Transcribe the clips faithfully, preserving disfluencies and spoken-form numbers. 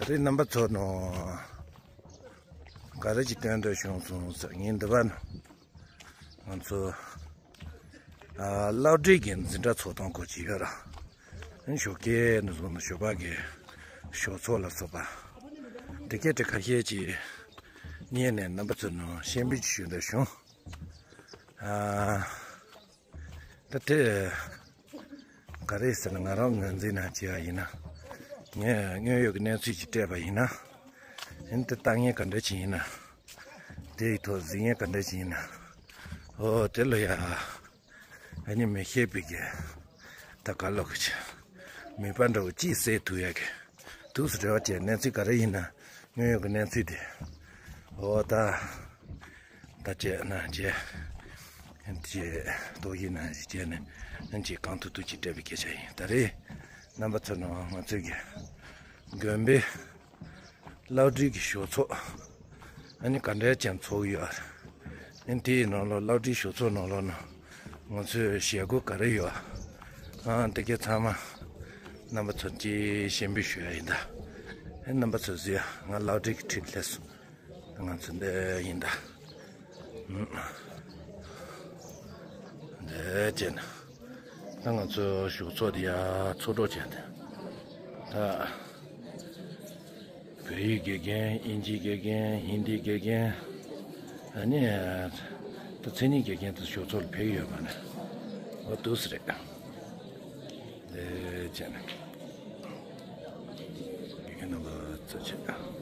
དེ་རྣམ་པ་ཚོ་ནོ། ག་རེ་ཅིག་སྟོན་འདོད་བྱུང་སོང་ཟེར་ངས་འདི་བ་ནོ། ང་ཚོ་ཨ་སློབ་གྲྭའི་གི་འཛིན་གྲྭ་ཚོགས་སྟངས་སྐོར་ཅིག་ཡོད་ར། ཨ་ནི་ཞོགས་ཀས་ནས་བཟུང་ནས་ཞོགས་པ་གི་ཞོགས་ཚོགས་ལ་སོགས་པ། དེ་སྐད་དེ་ཁ་ཤས་ཅིག་ཉན་ནས་རྣམ་པ་ཚོ་ནོ་ཤེས་འབུལ་ཅིག་ཞུ་འདོད་བྱུང་། ཨ། ད་དེ་ག་རེ་ཟེར་ན་ང་རང་ངོས་འཛིན་ན་བྱས་པ་ཡིན་ན། ངས་དངོས་ཡོད་ཀྱི་གནས་ཚུལ་ཅིག་སྤྲད་པ་ཡིན་ན། ཡིན་དེ་ལྟ་མཁན་ག་འདྲ་ཅིག་ཡིན་ན། དེ་ཡི་ཐོག་གཟིགས་མཁན་ག་འདྲ་ཅིག་ཡིན་ན། ཨོ་དེ་ལ་ཡ། ཨ་ནི་མི་ཤེས་པའི་གི་ད་ག་ལོག་གི་ཆ། མི་པ་འདྲ་བོ་ཅིག་བསད་ཐུབ་ཡ་གི། དུས་སུ་རེ་བ་བྱས་གནས་ཚུལ་ག་རེ་ཡིན་ན་དངོས་ཡོད་ཀྱི་གནས་ཚུལ་དེ། ཨོ་ད། ད་བྱས་ན་བྱས། ཅེས་ཏོག་ཡིན་ན་ཞིག་བྱས་ནས་ཅེས་གང་ཐུབ་ཐུབ་ཅིག་སྤྲད་པའི་སྐད་ཆ་ཡིན། ད་རེས་རྣམ་པ་ཚོ་ནང་ང་ཚོའི་གི་དགོན་པའི་སློབ་གྲྭའི་གི་ཞོགས་ཚོགས་ཨ་ནི་ག་འདྲ་ཅན་ཚོགས་ཡོད། ཨ་ནི་དེའི་ནང་ལོགས་སློབ་གྲྭའི་ཞོགས་ཚོགས་ནང་ལོགས་ནང་ང་ཚོའི་བྱེད་སྒོ་ག་རེ་ཡོད། ཨ་དེ་གའི་ཚང་མ་རྣམ་པ་ཚོ་ཅིག་ཤེས་འབུལ་ཞུ་ཡ་ཡིན་ད། ཨ་རྣམ་པ་ཚོ་གཟིགས་ཡ་ང་སློབ་གྲྭའི་གི་ཁྲིད་སླེབས་སོང་། ང་ཚོ་འདི་ཡིན་ད། འདི་བྱས་ན། ད་ང་ཚོ་ཞོགས་ཚོགས་འདི་ཡ་ཚོགས་གྲོགས་བྱས་ཏེ། ད་བོད་ཡིག་དགེ་རྒན་དབྱིན་ཇིའི་དགེ་རྒན་ཧིན་དིའི་དགེ་རྒན། ཨ་ནི་ད་མཚན་ཉིད་དགེ་རྒན་དུ་ཞོགས་ཚོགས་ལ་ཕེབས་ཡོད་པ་ནི་འོ་འདུག་སེ་རེད། འདི་བྱས་ན། དགེ་རྒན་རྣམ་པ་ཚོ་བྱས།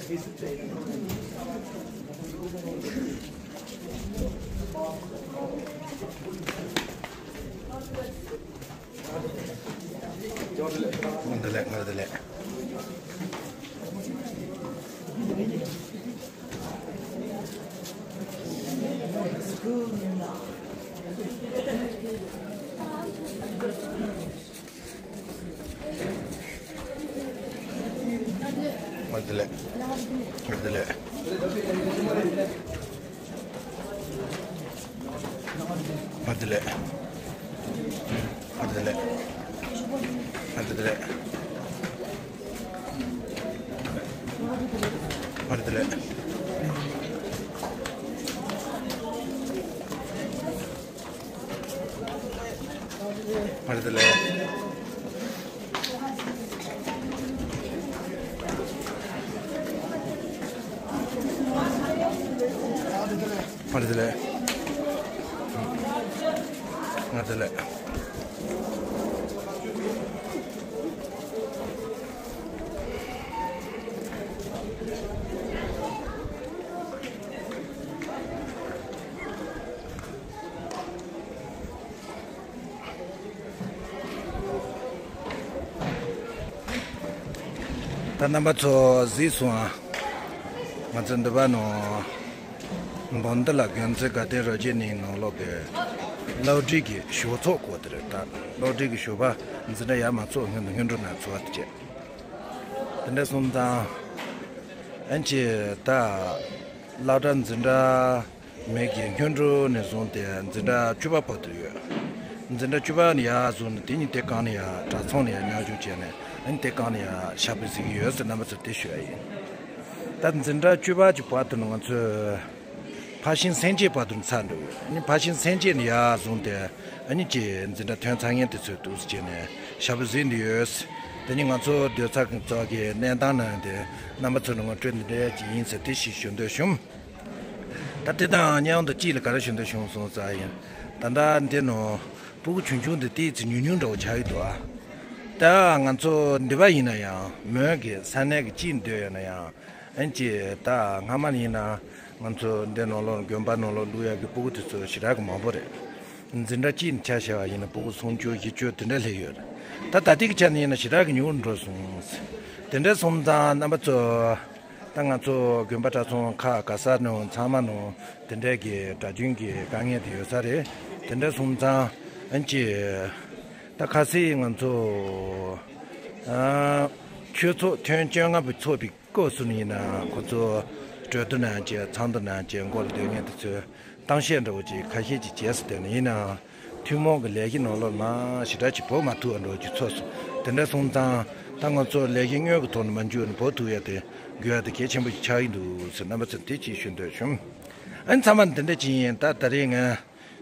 བདེ་ལེགས། བདེ་ལེགས། བདེ་ལེགས། བདེ་ལེགས། བདེ་ལེགས། བདེ་ལེགས། བདེ་ལེགས། བདེ་ལེགས། བདེ་ལེགས། བདེ་ལེགས། བདེ་ལེགས། ད་རྣམ་པ་ཚོ་གཟིགས་སོང་ཨ། ང་ཚོ་འདི་པ་ནང་བོན་དི་ལ་དགོན་རྩེ་དགའ་ལྡན་རབ་རྒྱས་གླིང་ནང་ལོགས་ཀྱི་གློག་འདྲེན་གྱི་ཞོ་ཚོགས་སྐོར་དེ་རེད། ད་གློག་འདྲེན་གྱི་ཞོ་པ་འཛིན་གྲྭ་ཡར་མར་ཚོགས་སྔོན་དུ་སྔོན་འགྲོ་ནང་འཚོ་བ་དེ་བྱས། དེ་འདྲ་སོང་ཙང་ཨ་ནི་ཅིག་ད་སློབ་གྲྭ་འཛིན་གྲྭ་མིག་གི་སྔོན་འགྲོ་ནས་བཟུང་སྟེ་འཛིན་གྲྭ་བཅུ་པ་བར་དུ་ཡོད། འཛིན་གྲྭ་བཅུ་པ་ནས་ཡར་བཟུང་ནས་དེ་ཉིད་དེ་གང་ནས་ཡར་གྲྭ་ཚང་ནས་ཡར་མཉམ་ཞུགས་བྱས་ནས་ཨ་ནི་དེ་གང་ནས་ཡར་ཞབས་པད་གཟིགས་ཀྱི་ཡོད་ཟེར་རྣམ་པ་ཚོར་དེ་ཞུ་ཡ་ཡིན། ད་འཛིན་གྲྭ་བཅུ་པ་གི་བར་དུ་ནི་ང་ཚོས་ཕར་ཕྱིན་སེམས་བསྐྱེད་བར་དུ་ནི་ཚར་འགྲོ་ཡོད། ཨ་ནི་ཕར་ཕྱིན་སེམས་བསྐྱེད་ནས་ཡར་བཟུང་སྟེ་ཨ་ནི་ཀྱི་འཛིན་གྲྭ་ཐོན་ཚར་མཁན་དེ་ཚོས་འདུག་སེ་བྱས་ནས་ཞབས་པད་གཟིགས་ནས་ཡོད། དེ་ནི་ང་ཚོ་སྡོད་ས་གི་ཚོགས་ཀྱི་གནས་སྟངས་ནང་དེ་རྣམ་པ་ཚོ་ནི་ངོ་སྤྲོད་འདི་འདྲ་ཅིག་ཡིན་ཟེར་དེ་ཞིག་ཞུ་འདོད་བྱུང་། ད་དེ་དང་མཉམ་དུ་གཅིག་ལ་ག་རེ་ཞུ་འདོད་བྱུང་སོང་ཟེར་ཡིན། ད་ལྟ་འདི་ནང་སྤུ་གུ་ཆུང་ཆུང་འདི་ཏོག་ཙམ་ཉུང་ཉུང་འདྲ་བོ་ཆགས་ཀྱི་འདུག་ཨ། ད་ང་ཚོ་འདི་པ་ཡིན་ན་ཡང་མོན་གྱི་ས་གནས་ཀྱི་གཅིག་སྡོད་ཡོད་ན་ཡང་ཨ་ནི་ཅིག་ད་སྔ་མ་ཡིན་ན་ང་ཚོ་འདི་ནང་ལོགས་དགོན་པ་ནང་ལོགས་འདུག་ཡག་གི་སྤུ་གུ་དེ་ཚོ་ཞེ་དྲག་གི་མང་པོ་རེད། འཛིན་གྲྭ་གཅིག་ནས་ཆ་བཞག་པ་ཡིན་ན་སྤུ་གུ་སུམ་ཅུ་བཞི་བཅུ་དེ་འདྲ་སླེབས་ཡོད་རེད། ད་ད་ལྟའི་གི་ཆ་ནས་ཡིན་ན་ཞེ་དྲག་གི་ཉུང་རུ་འགྲོ་སོང་། དེ་འདྲ་སོང་ཙང་རྣམ་པ་ཚོ། ད་ང་ཚོ་དགོན་པ་གྲྭ་ཚང་ཁག་ག་ས་ནང་ཚང་མ་ནང་དེ་འདྲའི་གི་གྲྭ་རྒྱུན་གྱི་དཀའ་ངལ་དེ་ཡོད་ས་རེད། དེ་འདྲ་སོང་ཙང་ཨ་ནི་ཅིག་ད་ཁ་སང་ང་ཚོ་ཨ་ཆོས་ཚོགས་ཐེངས་བཅོ་ལྔ་པ་ཚོགས་པའི་སྐབས་སུ་ནི་ཡིན་ན་ཁོ་ཚོ་གྲོས་བསྡུར་ནང་བཅས་ཚོགས་འདུ་ནང་བཅས་མགོ་ལ་སྡོད་མཁན་དེ་ཚོས་གཏམ་བཤད་འདྲ་བོ་ཅིག་ཁ་ཤས་ཅིག་བྱས་སུ་བསྡད་ནས་ཡིན་ནའང་ཐུན་མོང་གི་ལས་གཞི་ནང་ལོགས་མང་ཞེ་དྲག་ཅིག་འབབ་མ་ཐུབ་པ་འདྲ་བོ་ཅིག་ཚོར་སོང་། དེ་འདྲ་སོང་ཙང་ད་ང་ཚོ་ལས་གཞི་དངོས་ཀྱི་ཐོག་ནས་མ་འཇུས་ནས་འབབ་ཐུབ་ཡ་དེ་དགོས་ཡ་དེ་གལ་ཆེན་པོ་ཞིག་ཆགས་ཀྱི་འདུག་ཟེར་རྣམ་པ་ཚོར་དེ་ཅིག་ཞུ་འདོད་བྱུང་། ཨ་ནི་ཚང་མ་འདི་འདྲ་ཅིག་ཡིན། ད་ད་རེས་ང་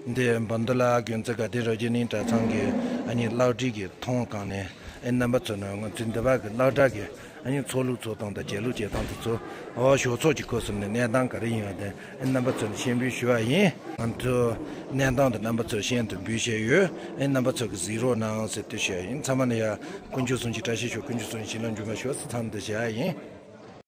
འདི་བོན་དི་ལ་དགོན་རྩེ་དགའ་ལྡན་རབ་རྒྱས་གླིང་གྲྭ་ཚང་གི་ཨ་ནི་གློག་འདྲེན་གྱི་ཐོང་སྒང་ནས་ཨ་ནི་རྣམ་པ་ཚོ་ནི་ང་ཚོའི་འདི་བར་གྱི་སློབ་གྲྭ་གི་ཨ་ནི་ཚོགས་ལུགས་ཚོགས་སྟངས་དང་བྱེད་ལུགས་བྱེད་སྟངས་དེ་ཚོ་འོ་ཞོགས་ཚོགས་ཀྱི་སྐོར་སོང་ནས་གནས་སྟངས་ག་རེ་ཡིན་པ་དེ་ཨ་ནི་རྣམ་པ་ཚོ་ནི་ཤེས་འབུལ་ཞུ་བ་ཡིན། ང་ཚོ་གནས་སྟངས་དེ་རྣམ་པ་ཚོར་ཤེས་དུ་འབུལ་བྱས་ཡོད། ཨ་ནི་རྣམ་པ་ཚོ་གི་གཟིགས་རོགས་གནང་ཟེར་དུ་ཞུ་བ་ཡིན། ཚང་མ་ལ་ཡ་དཀོན་མཆོག་གསུམ་གྱི་བཀྲ་ཤིས་ཤོག་དཀོན་མཆོག་གསུམ་གྱི་བྱིན་རླབས་འབྱུང་བ་ཤོག་ཟེར་ཚང་མ་དུ་ཞུ་བ་ཡིན།